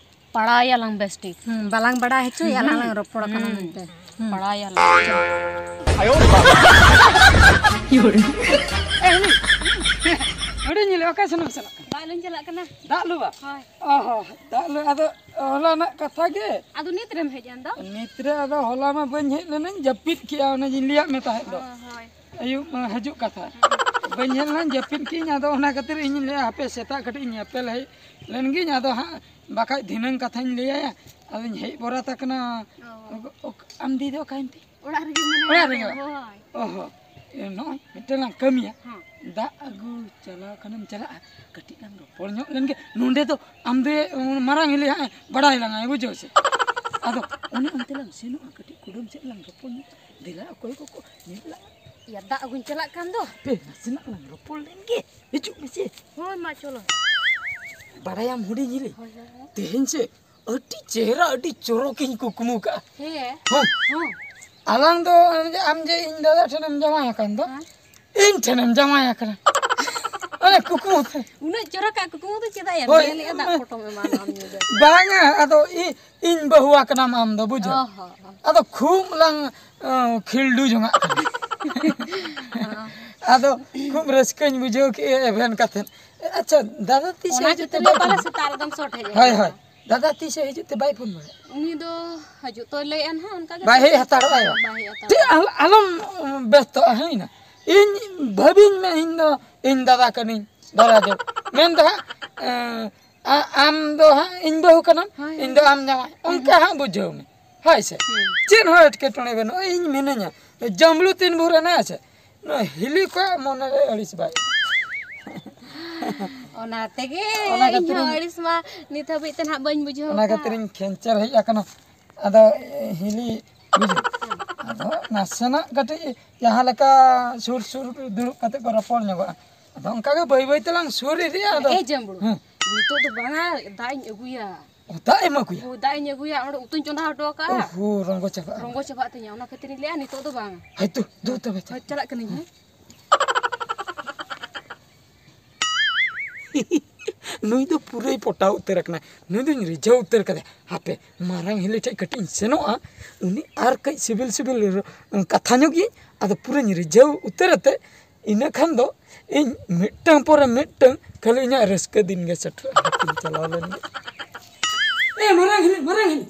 ᱯᱟᱲᱟᱣ ᱮᱭᱟᱞᱟᱝ ᱵᱮᱥ ᱴᱷᱤᱠ᱾ ᱦᱩᱸ, ᱵᱟᱞᱟᱝ ᱵᱟᱲᱟᱭ ᱦᱚᱪᱚᱭᱟ, ᱦᱩᱸ᱾ ᱟᱞᱟᱝ ᱞᱟᱝ ᱨᱚᱯᱚᱲ ᱠᱟᱱᱟ ᱦᱩᱸ᱾ ᱢᱮᱱᱛᱮ᱾ ᱦᱩᱸ᱾ ᱯᱟᱲᱟᱣ ᱮᱭᱟᱞᱟᱝ᱾ ᱦᱩᱰᱤᱧ ᱧᱮᱞᱮ, ᱚᱠᱟ ᱥᱮᱱ ᱮᱢ ᱪᱟᱞᱟᱜ ᱠᱟᱱᱟ? ᱫᱟᱜ ᱞᱩᱧ ᱪᱟᱞᱟᱜ ᱠᱟᱱᱟ᱾ ᱫᱟᱜ ᱞᱩ ᱵᱟ? ᱦᱳᱭ᱾ ᱚ ᱦᱚᱸ, ᱫᱟᱜ ᱞᱩ, ᱟᱫᱚ ᱦᱚᱞᱟᱱᱟᱜ ᱠᱟᱛᱷᱟ ᱜᱮ᱾ ᱟᱫᱚ ᱱᱤᱛ ᱨᱮᱢ ᱦᱮᱡ ᱮᱱ ᱫᱚ? ᱱᱤᱛ ᱨᱮ ᱟᱫᱚ ᱦᱚᱞᱟ ᱢᱟ ᱵᱟᱹᱧ ᱦᱮᱡ ᱞᱮᱱᱟᱧ, ᱡᱟᱹᱯᱤᱫ ᱠᱮᱜᱼᱟ, ᱚᱱᱮ ᱡᱤᱧ ᱞᱟᱹᱭᱟᱫ ᱢᱮ ᱛᱟᱦᱮᱸᱫ ᱫᱚ᱾ ᱚ, ᱦᱳᱭ᱾ ᱟᱹᱭᱩᱵ, ᱟ, ᱦᱤᱡᱩᱜ ᱠᱟᱛᱷᱟ᱾ ᱵᱟᱹᱧ ᱦᱮᱡ ᱞᱮᱱᱟ, ᱡᱟᱹᱯᱤᱫ ᱠᱮᱜᱼᱟᱹᱧ, ᱟᱫᱚ ᱚᱱᱟ ᱠᱷᱟᱹᱛᱤᱨ ᱤᱧᱤᱧ ᱞᱟᱹᱭᱟ, ᱦᱟᱯᱮ ᱥᱮᱛᱟᱜ ᱠᱟᱹᱴᱤᱡ ᱤᱧ ᱧᱮᱯᱮᱞ ᱦᱮᱡ ᱞᱮᱱ ᱜᱤᱧ, ᱟᱫᱚ ᱦᱟᱸᱜ ᱵᱟᱠᱷᱟᱡ ᱫᱷᱤᱱᱟᱹᱝ ᱠᱟᱛᱷᱟᱧ ᱞᱟᱹᱭᱟᱭᱟ᱾ ᱟᱫᱚᱧ ᱦᱮᱡ ᱵᱚᱨᱟᱛ ᱟᱠᱟᱱᱟ᱾ ᱚ᱾ ᱚᱠ-, ᱚᱠ-, ᱟᱢ ᱫᱤ ᱫᱚ ᱚᱠᱟᱭᱮᱱ ᱛᱮ? ᱚᱲᱟᱜ ᱨᱮᱜᱮ ᱢᱮᱱᱟᱭᱟ᱾ ᱚᱲᱟᱜ ᱨᱮᱜᱮ? ᱦᱳᱭ᱾ ᱚ ᱦᱚᱸ᱾ ᱮ, ᱱᱚᱜᱼᱚᱭ ᱢᱤᱫᱴᱮᱱ ᱞᱟᱝ ᱠᱟᱹᱢᱤᱭᱟ᱾ ᱦᱮᱸ᱾ ᱫᱟᱜ ᱟᱹᱜᱩ ᱪᱟᱞᱟᱣ ᱠᱷᱟᱱᱮᱢ ᱪᱟᱞᱟᱜᱼᱟ, ᱠᱟᱹᱴᱤᱡ ᱞᱟᱝ ᱨᱚᱯᱚᱲ ᱧᱚᱜ ᱞᱮᱱᱜᱮ᱾ ᱱᱚᱸᱰᱮ ᱫᱚ ᱟᱢ ᱫᱚ, ᱩᱸ, ᱢᱟᱨᱟᱝ ᱦᱤᱞᱤ ᱦᱟᱸᱜ ᱮ ᱵᱟᱲᱟᱭ ᱞᱟᱝᱟᱭ, ᱵᱩᱡᱷᱟᱹᱣ ᱥᱮ᱾ ᱟᱫᱚ ᱚᱱᱮ ᱚᱱᱛᱮ ᱞᱟᱝ ᱥᱮᱱᱚᱜᱼᱟ, ᱠᱟᱹᱴᱤᱡ ᱠᱩᱰᱟᱹᱢ ᱥᱮᱫ ᱞᱟᱝ ᱨᱚᱯᱚᱲ ᱧᱚᱜ᱾ ᱫᱮᱞᱟ, ᱚᱠᱚᱭ ᱠᱚᱠᱚ ᱧᱮᱞ ᱞᱟᱝ᱾ ᱭᱟ, ᱫᱟᱜ ᱟᱹᱜᱩᱧ ᱪᱟᱞᱟᱜ ᱠᱟᱱ ᱫᱚ᱾ ᱦᱟᱯᱮ, ᱱᱟᱥᱮᱱᱟᱜ ᱞᱟᱝ ᱨᱚᱯᱚᱲ ᱞᱮᱱᱜᱮ, ᱦᱤᱡᱩᱜ ᱢᱮᱥᱮ᱾ ᱦᱳᱭ, ᱢᱟ ᱪᱚᱞᱚ᱾ ᱵᱟᱲᱟᱭᱟᱢ ᱦᱩᱰᱤᱧ ᱦᱤᱞᱤ, ᱦᱳᱭ, ᱦᱳᱭ, ᱦᱳᱭ᱾ ᱛᱮᱦᱮᱧ ᱥᱮ ᱟᱹᱰᱤ ᱪᱮᱦᱨᱟ, ᱟᱹᱰᱤ ᱪᱚᱨᱚᱠᱤᱧ ᱠᱩᱠᱢᱩ ᱠᱟᱜᱼᱟ᱾ ᱦᱮᱸ? ᱦᱚᱸ᱾ ᱦᱚᱸ᱾ ᱟᱞᱟᱝ ᱫᱚ ᱟᱢ ᱡᱮ ᱤᱧ ᱫᱟᱫᱟ ᱴᱷᱮᱱᱮᱢ ᱡᱟᱶᱟᱭ ᱟᱠᱟᱱ ᱫᱚ, ᱦᱮᱸ᱾ ᱤᱧ ᱴᱷᱮᱱᱮᱢ ᱡᱟᱶᱟᱭ ᱟᱠᱟᱱᱟ᱾ ᱚᱱᱮ ᱠᱩᱠᱢᱩ ᱛᱮ᱾ ᱩᱱᱟᱹᱜ ᱪᱚᱨᱚᱠᱟᱜ ᱠᱩᱠᱢᱩ ᱫᱚ ᱪᱮᱫᱟᱜ ᱮᱢ ᱦᱳᱭ᱾ ᱧᱮᱞᱮᱜᱼᱟ? ᱫᱟᱜ ᱯᱚᱴᱚᱢ ᱮᱢᱟᱱᱟᱢ ᱧᱩ ᱫᱚ᱾ ᱵᱟᱝᱟ, ᱟᱫᱚ ᱤ-, ᱤᱧ ᱵᱟᱹᱦᱩ ᱟᱠᱟᱱᱟᱢ ᱟᱢ ᱫᱚ, ᱵᱩᱡᱷᱟᱹᱣ᱾ ᱚ ᱦᱚᱸ, ᱦᱚᱸ᱾ ᱟᱫᱚ ᱠᱷᱩᱵ ᱞᱟᱝ, ᱚ, ᱠᱷᱤᱞᱰᱩ ᱡᱚᱝᱟᱜ ᱠᱟᱱᱟ᱾ ᱦᱚᱸ᱾ ᱟᱫᱚ ᱠᱷᱩᱵ ᱨᱟᱹᱥᱠᱟᱹᱧ ᱵᱩᱡᱷᱟᱹᱣ ᱠᱮᱜᱼᱟ ᱮᱵᱷᱮᱱ ᱠᱟᱛᱮᱫ᱾ ᱟᱪᱪᱷᱟ, ᱫᱟᱫᱟ ᱛᱤᱥ ᱚᱱᱟ ᱦᱤᱡᱩᱜ ᱠᱷᱟᱹᱛᱤᱨ ᱛᱮ ᱜᱮ ᱵᱟᱭ ᱯᱟᱞᱮ ᱯᱷᱳᱱ ᱥᱮᱛᱟᱜ ᱨᱮᱫᱚᱢ ᱥᱚᱴ ᱦᱮᱡ ᱵᱟᱲᱟᱭᱟ? ᱦᱳᱭ, ᱟᱠᱟᱱᱟ᱾ ᱦᱳᱭ᱾ ᱫᱟᱫᱟ ᱛᱤᱥ ᱦᱤᱡᱩᱜ ᱛᱮ ᱵᱟᱭ ᱯᱷᱳᱱ ᱵᱟᱲᱟᱭᱟ? ᱩᱱᱤ ᱫᱚ ᱦᱤᱡᱩᱜ ᱛᱚᱭ ᱞᱟᱹᱭᱮᱫᱼᱟ ᱱᱟᱦᱟᱜ, ᱚᱱᱠᱟ ᱜᱮ ᱵᱟᱭ ᱦᱮᱡ ᱦᱟᱛᱟᱲᱚᱜᱼᱟ᱾ ᱵᱟᱭ ᱦᱮᱡ ᱦᱟᱛᱟᱲᱚᱜᱼᱟ᱾ ᱴᱷᱤᱠ, ᱟᱞ-, ᱟᱞᱚᱢ ᱵᱮᱥᱛᱚᱜᱼᱟ, ᱦᱮᱸ, ᱤᱧ ᱵᱷᱟᱹᱵᱤᱧ ᱢᱮ, ᱤᱧ ᱫᱚ ᱤᱧ ᱫᱟᱫᱟ ᱠᱟᱹᱱᱟᱹᱧ, ᱫᱟᱫᱟ ᱫᱚ᱾ ᱢᱮᱱ ᱫᱚ ᱦᱟᱸᱜ, ᱮᱸ, ᱟ-, ᱟᱢ ᱫᱚ ᱦᱟᱸᱜ ᱤᱧ ᱵᱟᱹᱦᱩ ᱠᱟᱱᱟᱢ, ᱦᱳᱭ, ᱤᱧ ᱫᱚ ᱦᱳᱭ᱾ ᱟᱢ ᱡᱟᱶᱟᱭ᱾ ᱦᱩᱸ, ᱚᱱᱠᱟ ᱦᱩᱸ᱾ ᱦᱟᱸᱜ ᱵᱩᱡᱷᱟᱹᱣ ᱢᱮ᱾ ᱦᱳᱭ ᱥᱮ? ᱦᱩᱸ᱾ ᱪᱮᱫ ᱦᱚᱸ ᱮᱴᱠᱮᱴᱚᱬᱮ ᱵᱟᱹᱱᱩᱜᱼᱟ, ᱤᱧ ᱢᱤᱱᱟᱹᱧᱟ᱾ ᱡᱟᱢᱞᱩ ᱛᱤᱱ ᱵᱷᱳᱨ ᱦᱮᱱᱟᱜᱼᱟ ᱥᱮ, ᱱᱚᱣᱟ ᱦᱤᱞᱤ ᱠᱚᱣᱟᱜ ᱢᱚᱱᱮ ᱨᱮ ᱟᱹᱲᱤᱥ ᱵᱟᱭ᱾ ᱚᱱᱟ ᱛᱮᱜᱮ ᱚᱱᱟ ᱤᱧ ᱦᱚᱸ ᱠᱷᱟᱹᱛᱤᱨᱤᱧ ᱟᱹᱲᱤᱥ ᱢᱟ ᱱᱤᱛ ᱦᱟᱹᱵᱤᱡ ᱛᱮ ᱱᱟᱦᱟᱜ ᱵᱟᱹᱧ ᱵᱩᱡᱷᱟᱹᱣ ᱚᱱᱟ ᱟᱠᱟᱫ᱾ ᱠᱷᱟᱹᱛᱤᱨᱤᱧ ᱠᱷᱮᱧᱪᱮᱨ ᱦᱮᱡ ᱟᱠᱟᱱᱟ᱾ ᱟᱫᱚ, ᱮ, ᱦᱤᱞᱤ, ᱵᱩᱡᱷᱟᱹᱣ᱾ ᱟᱫᱚ ᱱᱟᱥᱮᱱᱟᱜ ᱠᱟᱹᱴᱤᱡ ᱡᱟᱦᱟᱸ ᱞᱮᱠᱟ ᱥᱩᱨ ᱥᱩᱨ ᱫᱩᱲᱩᱵ ᱠᱟᱛᱮ ᱠᱚ ᱨᱚᱯᱚᱲ ᱧᱚᱜᱚᱜᱼᱟ᱾ ᱟᱫᱚ ᱚᱱᱠᱟ ᱜᱮ ᱵᱟᱹᱭ ᱵᱟᱹᱭ ᱛᱮᱞᱟᱝ ᱥᱩᱨ ᱤᱫᱤᱜᱼᱟ᱾ ᱟᱫᱚ ᱮ ᱡᱟᱢᱵᱲᱩ, ᱦᱮᱸ᱾ ᱱᱤᱛᱚᱜ ᱫᱚ ᱵᱟᱝᱟ, ᱫᱟᱜ ᱤᱧ ᱟᱹᱜᱩᱭᱟ᱾ ᱚ, ᱫᱟᱜ ᱮᱢ ᱟᱹᱜᱩᱭᱟ? ᱚ, ᱫᱟᱜ ᱤᱧ ᱟᱹᱜᱩᱭᱟ, ᱚᱸᱰᱮ ᱩᱛᱩᱧ ᱪᱚᱸᱫᱟ ᱦᱚᱴᱚ ᱠᱟᱜᱼᱟ᱾ ᱳᱦᱳ, ᱨᱚᱸᱜᱚ ᱪᱟᱵᱟᱜᱼᱟ᱾ ᱨᱚᱸᱜᱚ ᱪᱟᱵᱟᱜ ᱛᱤᱧᱟᱹ, ᱚᱱᱟ ᱠᱷᱟᱹᱛᱤᱨ ᱤᱧ ᱞᱟᱹᱭᱟ ᱱᱤᱛᱚᱜ ᱫᱚ ᱵᱟᱝ᱾ ᱦᱳᱭ ᱛᱚ, ᱫᱩ ᱛᱚᱵᱮ ᱛᱚ᱾ ᱦᱳᱭ, ᱪᱟᱞᱟᱜ ᱠᱟᱹᱱᱟᱹᱧ, ᱦᱮᱸ᱾ ᱱᱩᱭ ᱫᱚ ᱯᱩᱨᱟᱹᱭ ᱯᱚᱴᱟᱣ ᱩᱛᱟᱹᱨ ᱟᱠᱟᱱᱟ, ᱱᱩᱭ ᱫᱚᱧ ᱨᱤᱡᱷᱟᱹᱣ ᱩᱛᱟᱹᱨ ᱠᱟᱫᱮᱭᱟ᱾ ᱦᱟᱯᱮ, ᱢᱟᱨᱟᱝ ᱦᱤᱞᱤ ᱴᱷᱮᱡ ᱠᱟᱹᱴᱤᱡ ᱤᱧ ᱥᱮᱱᱚᱜᱼᱟ, ᱩᱱᱤ ᱟᱨ ᱠᱟᱹᱡ ᱥᱤᱵᱤᱞ ᱥᱤᱵᱤᱞ ᱨᱚ-, ᱠᱟᱛᱷᱟ ᱧᱚᱜ ᱜᱤᱧ, ᱟᱫᱚ ᱯᱩᱨᱟᱹᱧ ᱨᱤᱡᱷᱟᱹᱣ ᱩᱛᱟᱹᱨ ᱟᱛᱮ, ᱤᱱᱟᱹ ᱠᱷᱟᱱ ᱫᱚ ᱤᱧ ᱢᱤᱫᱴᱟᱝ ᱯᱚᱨᱮ ᱢᱤᱫᱴᱟᱝ ᱠᱷᱟᱹᱞᱤ ᱤᱧᱟᱹᱜ ᱨᱟᱹᱥᱠᱟᱹ ᱫᱤᱱ ᱜᱮ ᱥᱮᱴᱮᱨᱚᱜᱼᱟ᱾ ᱦᱟᱯᱮᱧ ᱪᱟᱞᱟᱣ ᱞᱮᱱ ᱜᱮ᱾ ᱮ, ᱢᱟᱨᱟᱝ ᱦᱤᱞᱤ, ᱢᱟᱨᱟᱝ ᱦᱤᱞᱤ᱾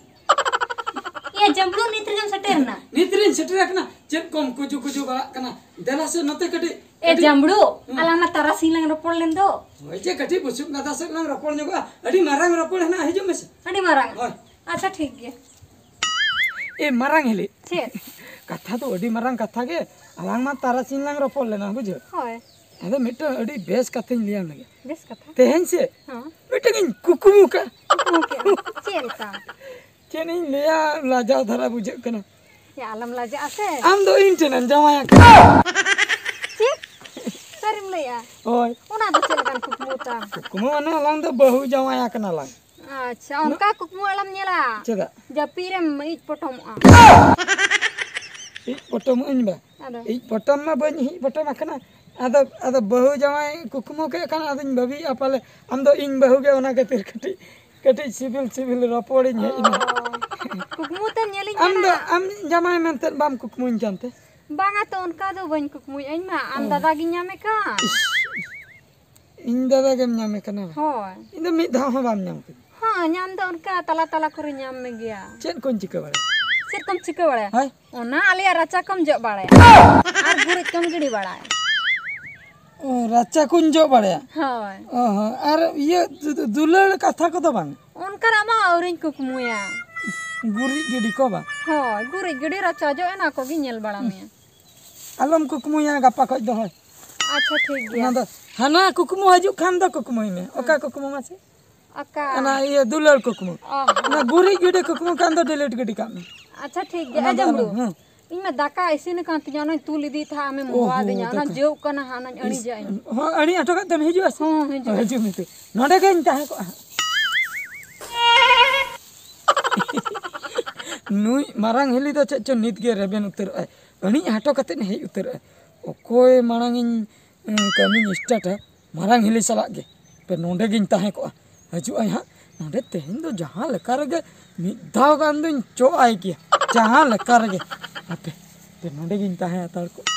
ᱮ ᱡᱟᱢᱵᱲᱩ, ᱱᱤᱛ ᱨᱮᱜᱮᱢ ᱥᱮᱴᱮᱨ ᱮᱱᱟ? ᱱᱤᱛ ᱨᱮᱧ ᱥᱮᱴᱮᱨ ᱟᱠᱟᱱᱟ᱾ ᱪᱮᱫ ᱠᱚᱢ ᱠᱩᱡᱩ ᱠᱩᱡᱩ ᱵᱟᱲᱟᱜ ᱠᱟᱱᱟ? ᱫᱮᱞᱟ ᱥᱮ ᱱᱚᱛᱮ ᱠᱟᱹᱴᱤᱡ, ᱮ ᱠᱟᱹᱴᱤᱡ᱾ ᱡᱟᱢᱵᱲᱩ, ᱦᱩᱸ᱾ ᱟᱞᱟᱝ ᱢᱟ ᱛᱟᱨᱟᱥᱤᱧ ᱞᱟᱝ ᱨᱚᱯᱚᱲ ᱞᱮᱱ ᱫᱚ᱾ ᱦᱳᱭ ᱡᱮ, ᱠᱟᱹᱴᱤᱡ ᱵᱩᱥᱩᱵ ᱜᱟᱫᱟ ᱥᱮᱫ ᱞᱟᱝ ᱨᱚᱯᱚᱲ ᱧᱚᱜᱚᱜᱼᱟ᱾ ᱟᱹᱰᱤ ᱢᱟᱨᱟᱝ ᱨᱚᱯᱚᱲ ᱦᱮᱱᱟᱜᱼᱟ, ᱦᱤᱡᱩᱜ ᱢᱮᱥᱮ᱾ ᱟᱹᱰᱤ ᱢᱟᱨᱟᱝ? ᱦᱳᱭ᱾ ᱟᱪᱪᱷᱟ, ᱴᱷᱤᱠ ᱜᱮᱭᱟ᱾ ᱮ ᱢᱟᱨᱟᱝ ᱦᱤᱞᱤ᱾ ᱪᱮᱫ? ᱠᱟᱛᱷᱟ ᱫᱚ ᱟᱹᱰᱤ ᱢᱟᱨᱟᱝ ᱠᱟᱛᱷᱟ ᱜᱮ᱾ ᱟᱞᱟᱝ ᱢᱟ ᱛᱟᱨᱟᱥᱤᱧ ᱞᱟᱝ ᱨᱚᱯᱚᱲ ᱞᱮᱱᱟ, ᱵᱩᱡᱷᱟᱹᱣ᱾ ᱦᱳᱭ᱾ ᱟᱫᱚ ᱢᱤᱫᱴᱟᱝ ᱟᱹᱰᱤ ᱵᱮᱥ ᱠᱟᱛᱷᱟᱧ ᱞᱟᱹᱭᱟᱢ ᱞᱟᱹᱜᱤᱫ᱾ ᱵᱮᱥ ᱠᱟᱛᱷᱟ᱾ ᱛᱮᱦᱮᱧ ᱥᱮ ᱦᱚᱸ᱾ ᱢᱤᱫᱴᱟᱝ ᱤᱧ ᱠᱩᱠᱢᱩ ᱠᱟᱜᱼᱟ᱾ ᱠᱩᱠᱢᱩ ᱠᱮᱜᱼᱟᱢ? ᱪᱮᱫ ᱞᱮᱠᱟ? ᱪᱮᱫ ᱤᱧ ᱞᱟᱹᱭᱟ, ᱞᱟᱡᱟᱣ ᱫᱷᱟᱨᱟ ᱵᱩᱡᱷᱟᱹᱜ ᱠᱟᱱᱟ᱾ ᱭᱟ, ᱟᱞᱚᱢ ᱞᱟᱡᱟᱜᱼᱟ ᱥᱮ᱾ ᱟᱢ ᱫᱚ ᱤᱧ ᱴᱷᱮᱱᱮᱢ ᱡᱟᱶᱟᱭ ᱟᱠᱟᱱᱟ᱾ ᱪᱮᱫ? ᱥᱟᱹᱨᱤᱢ ᱞᱟᱹᱭᱟ? ᱦᱳᱭ᱾ ᱚᱱᱟ ᱫᱚ ᱪᱮᱫ ᱞᱮᱠᱟᱱ ᱠᱩᱠᱢᱩ ᱛᱟᱢ? ᱠᱩᱠᱢᱩ ᱢᱟᱱᱮ ᱟᱞᱟᱝ ᱫᱚ ᱵᱟᱹᱦᱩ ᱡᱟᱶᱟᱭ ᱟᱠᱟᱱᱟ ᱞᱟᱝ᱾ ᱟᱪᱪᱷᱟ, ᱚᱱᱠᱟ ᱠᱩᱠᱢᱩ ᱟᱞᱚᱢ ᱧᱮᱞᱟ᱾ ᱪᱮᱫᱟᱜ? ᱡᱟᱹᱯᱤᱫ ᱨᱮᱢ ᱤᱡ ᱯᱚᱴᱚᱢᱚᱜᱼᱟ᱾ ᱤᱡ ᱯᱚᱴᱚᱢᱚᱜ ᱟᱹᱧ ᱵᱟ? ᱟᱫᱚ? ᱤᱡ ᱯᱚᱴᱚᱢ ᱢᱟ ᱵᱟᱹᱧ ᱤᱡ ᱯᱚᱴᱚᱢ ᱟᱠᱟᱱᱟ᱾ ᱟᱫᱚ, ᱟᱫᱚ ᱵᱟᱹᱦᱩ ᱡᱟᱶᱟᱭ ᱠᱩᱠᱢᱩ ᱠᱮᱫ ᱠᱷᱟᱱ ᱟᱫᱚᱧ ᱵᱷᱟᱹᱵᱤᱭᱮᱫᱼᱟ ᱯᱟᱞᱮ ᱟᱢ ᱫᱚ ᱤᱧ ᱵᱟᱹᱦᱩ ᱜᱮ, ᱚᱱᱟ ᱠᱷᱟᱹᱛᱤᱨ ᱠᱟᱹᱴᱤᱡ, ᱠᱟᱹᱴᱤᱡ ᱥᱤᱵᱤᱞ ᱥᱤᱵᱤᱞ ᱨᱚᱯᱚᱲᱤᱧ ᱦᱮᱡ ᱮᱱᱟ᱾ ᱚ, ᱠᱩᱠᱢᱩ ᱛᱮᱢ ᱧᱮᱞᱤᱧ ᱟᱢ ᱫᱚ ᱠᱟᱱᱟ? ᱟᱢ ᱡᱟᱢᱟᱭ ᱢᱮᱱᱛᱮ ᱵᱟᱢ ᱠᱩᱠᱢᱩᱧ ᱠᱟᱱ ᱛᱮ? ᱵᱟᱝᱟ ᱛᱚ, ᱚᱱᱠᱟ ᱫᱚ ᱵᱟᱹᱧ ᱠᱩᱠᱢᱩᱭᱮᱫᱼᱟ ᱤᱧ ᱢᱟ᱾ ᱟᱢ ᱚ᱾ ᱫᱟᱫᱟ ᱜᱤᱧ ᱧᱟᱢᱮ ᱠᱟᱱ᱾ ᱤᱥ, ᱤᱧ ᱫᱟᱫᱟ ᱜᱮᱢ ᱧᱟᱢᱮ ᱠᱟᱱᱟ? ᱦᱳᱭ᱾ ᱤᱧ ᱫᱚ ᱢᱤᱫ ᱫᱷᱟᱣ ᱦᱚᱸ ᱵᱟᱢ ᱧᱟᱢ ᱠᱟᱫᱤᱧᱟ᱾ ᱦᱚᱸ, ᱧᱟᱢ ᱫᱚ ᱚᱱᱠᱟ ᱛᱟᱞᱟ ᱛᱟᱞᱟ ᱠᱚᱨᱮ ᱧᱟᱢ ᱢᱮᱜᱮᱭᱟ᱾ ᱪᱮᱫ ᱠᱚᱧ ᱪᱤᱠᱟᱹ ᱵᱟᱲᱟᱭᱟ? ᱪᱮᱫ ᱠᱚᱢ ᱪᱤᱠᱟᱹ ᱵᱟᱲᱟᱭᱟ? ᱦᱳᱭ᱾ ᱚᱱᱟ ᱟᱞᱮᱭᱟᱜ ᱨᱟᱪᱟ ᱠᱚᱢ ᱡᱚᱜ ᱵᱟᱲᱟᱭᱟ᱾ ᱟᱨ ᱜᱩᱨᱤᱡ ᱠᱚᱢ ᱜᱤᱰᱤ ᱵᱟᱲᱟᱭᱟ᱾ ᱚ, ᱨᱟᱪᱟ ᱠᱚᱧ ᱡᱚᱜ ᱵᱟᱲᱟᱭᱟ? ᱦᱳᱭ᱾ ᱚ ᱦᱚᱸ, ᱟᱨ ᱤᱭᱟᱹ ᱫᱩ-, ᱫᱩ-, ᱫᱩᱞᱟᱹᱲ ᱠᱟᱛᱷᱟ ᱠᱚᱫᱚ ᱵᱟᱝ? ᱚᱱᱠᱟᱱᱟᱜ ᱢᱟ ᱟᱹᱣᱨᱤᱧ ᱠᱩᱠᱢᱩᱭᱟ᱾ ᱜᱩᱨᱤᱡ ᱜᱤᱰᱤ ᱠᱚ ᱵᱟᱝ? ᱦᱳᱭ, ᱜᱩᱨᱤᱡ ᱜᱤᱰᱤ, ᱨᱟᱪᱟ ᱡᱚᱜ, ᱚᱱᱟ ᱠᱚᱜᱮ ᱧᱮᱞ ᱵᱟᱲᱟ ᱢᱮᱭᱟ᱾ ᱟᱞᱚᱢ ᱠᱩᱠᱢᱩᱭᱟ ᱜᱟᱯᱟ ᱠᱷᱚᱡ ᱫᱚ, ᱦᱳᱭ᱾ ᱟᱪᱪᱷᱟ, ᱴᱷᱤᱠ ᱜᱮᱭᱟ᱾ ᱚᱱᱟ ᱫᱚ ᱦᱟᱱᱟ ᱠᱩᱠᱢᱩ ᱦᱤᱡᱩᱜ ᱠᱷᱟᱱ ᱫᱚ ᱠᱩᱠᱢᱩᱭ ᱢᱮ᱾ ᱚᱠᱟ ᱦᱮᱸ᱾ ᱠᱩᱠᱢᱩ ᱢᱟᱥᱮ? ᱟᱠᱟ? ᱚᱱᱟ ᱤᱭᱟᱹ ᱫᱩᱞᱟᱹᱲ ᱠᱩᱠᱢᱩ᱾ ᱚ ᱦᱚᱸ᱾ ᱚᱱᱟ ᱜᱩᱨᱤᱡ ᱜᱤᱰᱤ ᱠᱩᱠᱢᱩ ᱠᱷᱟᱱ ᱫᱚ delete ᱜᱤᱰᱤ ᱠᱟᱜ ᱢᱮ᱾ ᱟᱪᱪᱷᱟ, ᱴᱷᱤᱠ ᱜᱮᱭᱟ᱾ ᱚᱱᱟ ᱫᱚ ᱟᱸᱡᱚᱢ ᱟᱞᱚᱢ, ᱫᱩ᱾ ᱦᱮᱸ᱾ ᱤᱧ ᱢᱟ ᱫᱟᱠᱟ ᱤᱥᱤᱱ ᱟᱠᱟᱱ ᱛᱤᱧᱟ, ᱚᱱᱟᱧ ᱛᱩᱞ ᱤᱫᱤᱭᱮᱫ ᱛᱟᱦᱮᱸᱫ, ᱟᱢᱮᱢ ᱚ ᱦᱚᱦᱚᱣᱟᱫᱤᱧᱟ᱾ ᱦᱚᱸ, ᱚᱱᱟ ᱫᱟᱠᱟ᱾ ᱡᱟᱹᱣᱜ ᱠᱟᱱᱟ ᱦᱟᱸᱜ, ᱚᱱᱟᱧ ᱤᱥ-, ᱟᱹᱬᱤᱡᱟ ᱤᱧ᱾ ᱦᱚᱸ, ᱟᱹᱬᱤᱡ ᱦᱚᱴᱚ ᱠᱟᱜ ᱛᱮᱢ ᱦᱤᱡᱩᱜᱼᱟ ᱥᱮ? ᱦᱚᱸ, ᱦᱤᱡᱩᱜ᱾ ᱦᱤᱡᱩᱜ ᱢᱮ ᱛᱚ᱾ ᱱᱚᱰᱮ ᱜᱮᱧ ᱛᱟᱦᱮᱸ ᱠᱚᱜᱼᱟ ᱦᱟᱸᱜ᱾ ᱱᱩᱭ ᱢᱟᱨᱟᱝ ᱦᱤᱞᱤ ᱫᱚ ᱪᱮᱫ ᱪᱚ ᱱᱤᱛ ᱜᱮ ᱨᱮᱵᱮᱱ ᱩᱛᱟᱹᱨᱚᱜᱼᱟᱭ᱾ ᱟᱹᱬᱤᱡ ᱦᱚᱴᱚ ᱠᱟᱛᱮᱫ ᱦᱮᱡ ᱩᱛᱟᱹᱨᱚᱜᱼᱟᱭ᱾ ᱚᱠᱚᱭ ᱢᱟᱲᱟᱝ ᱤᱧ, ᱮᱸ, ᱠᱟᱹᱢᱤᱧ startᱟ, ᱢᱟᱨᱟᱝ ᱦᱤᱞᱤ ᱥᱟᱞᱟᱜ ᱜᱮ᱾ ᱯᱮ ᱱᱚᱰᱮ ᱜᱤᱧ ᱛᱟᱦᱮᱸ ᱠᱚᱜᱼᱟ᱾ ᱦᱤᱡᱩᱜ ᱟᱭ ᱦᱟᱸᱜ᱾ ᱱᱚᱰᱮ ᱛᱮᱦᱮᱧ ᱫᱚ ᱡᱟᱦᱟᱸ ᱞᱮᱠᱟ ᱨᱮᱜᱮ ᱢᱤᱫ ᱫᱷᱟᱣ ᱜᱟᱱ ᱫᱚᱧ ᱪᱚᱜ ᱟᱭ ᱜᱮᱭᱟ᱾ ᱡᱟᱦᱟᱸ ᱞᱮᱠᱟ ᱨᱮᱜᱮ᱾ ᱦᱟᱯᱮ, ᱯᱮ ᱱᱚᱰᱮ ᱜᱤᱧ ᱛᱟᱦᱮᱸ ᱦᱟᱛᱟᱲ ᱠᱚᱜᱼᱟ᱾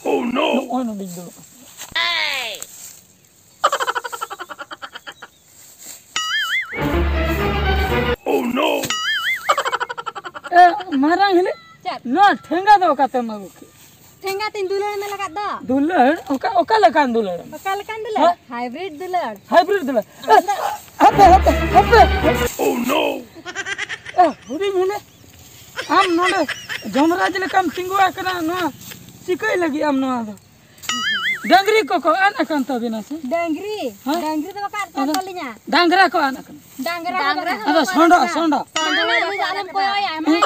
Oh no! ᱱᱚᱜᱼᱚᱭ ᱱᱚᱰᱮᱧ ᱫᱩᱲᱩᱵᱼᱟ᱾ Oh no! ᱮ, ᱢᱟᱨᱟᱝ ᱦᱤᱞᱤ, ᱪᱮᱫ? ᱱᱚᱣᱟ ᱴᱷᱮᱸᱜᱟ ᱫᱚ ᱚᱠᱟᱛᱮᱢ ᱟᱹᱜᱩ ᱠᱮᱫ? ᱴᱷᱮᱸᱜᱟ ᱛᱤᱧ ᱫᱩᱞᱟᱹᱲ ᱢᱮ ᱞᱟᱜᱟᱫ ᱫᱚ᱾ ᱫᱩᱞᱟᱹᱲ? ᱚᱠᱟ, ᱚᱠᱟ ᱞᱮᱠᱟᱱ ᱫᱩᱞᱟᱹᱲ? ᱚᱠᱟ ᱞᱮᱠᱟᱱ ᱫᱩᱞᱟᱹᱲ? ᱦᱮᱸ? Hybrid ᱫᱩᱞᱟᱹᱲ᱾ Hybrid ᱫᱩᱞᱟᱹᱲ? ᱮ, ᱟᱢ ᱫᱚ ᱦᱟᱯᱮ, ᱦᱟᱯᱮ, ᱦᱟᱯᱮ᱾ Oh no! ᱮ, ᱦᱩᱰᱤᱧ ᱦᱤᱞᱤ, ᱟᱢ ᱱᱚᱰᱮ ᱡᱚᱢᱨᱟᱡᱽ ᱞᱮᱠᱟᱢ ᱛᱤᱸᱜᱩ ᱟᱠᱟᱱᱟ, ᱱᱚᱣᱟ ᱪᱤᱠᱟᱹᱭ ᱞᱟᱹᱜᱤᱫ ᱟᱢ ᱱᱚᱣᱟ ᱫᱚ? ᱰᱟᱹᱝᱨᱤ ᱠᱚᱠᱚ ᱟᱫ ᱟᱠᱟᱱ ᱛᱟᱵᱤᱱᱟ ᱥᱮ? ᱰᱟᱹᱝᱨᱤ? ᱦᱮᱸ? ᱰᱟᱹᱝᱨᱤ ᱫᱚ ᱵᱟᱠᱚ ᱟᱫ ᱟᱠᱟᱱ ᱟᱫᱚ ᱛᱟᱹᱞᱤᱧᱟ᱾ ᱰᱟᱝᱨᱟ ᱠᱚ ᱟᱫ ᱟᱠᱟᱱᱟ᱾ ᱰᱟᱝᱨᱟ ᱰᱟᱝᱨᱟ ᱠᱚ ᱟᱫ ᱟᱫᱚ ᱟᱠᱟᱱᱟ᱾ ᱥᱚᱸᱰᱚ, ᱥᱚᱸᱰᱚ᱾ ᱥᱚᱸᱰᱚ ᱢᱟ ᱩᱱᱤ ᱫᱚ ᱟᱞᱚᱢ ᱠᱚᱭᱚᱜ ᱟᱭᱟ, ᱮᱢᱟᱭ ᱢᱮ᱾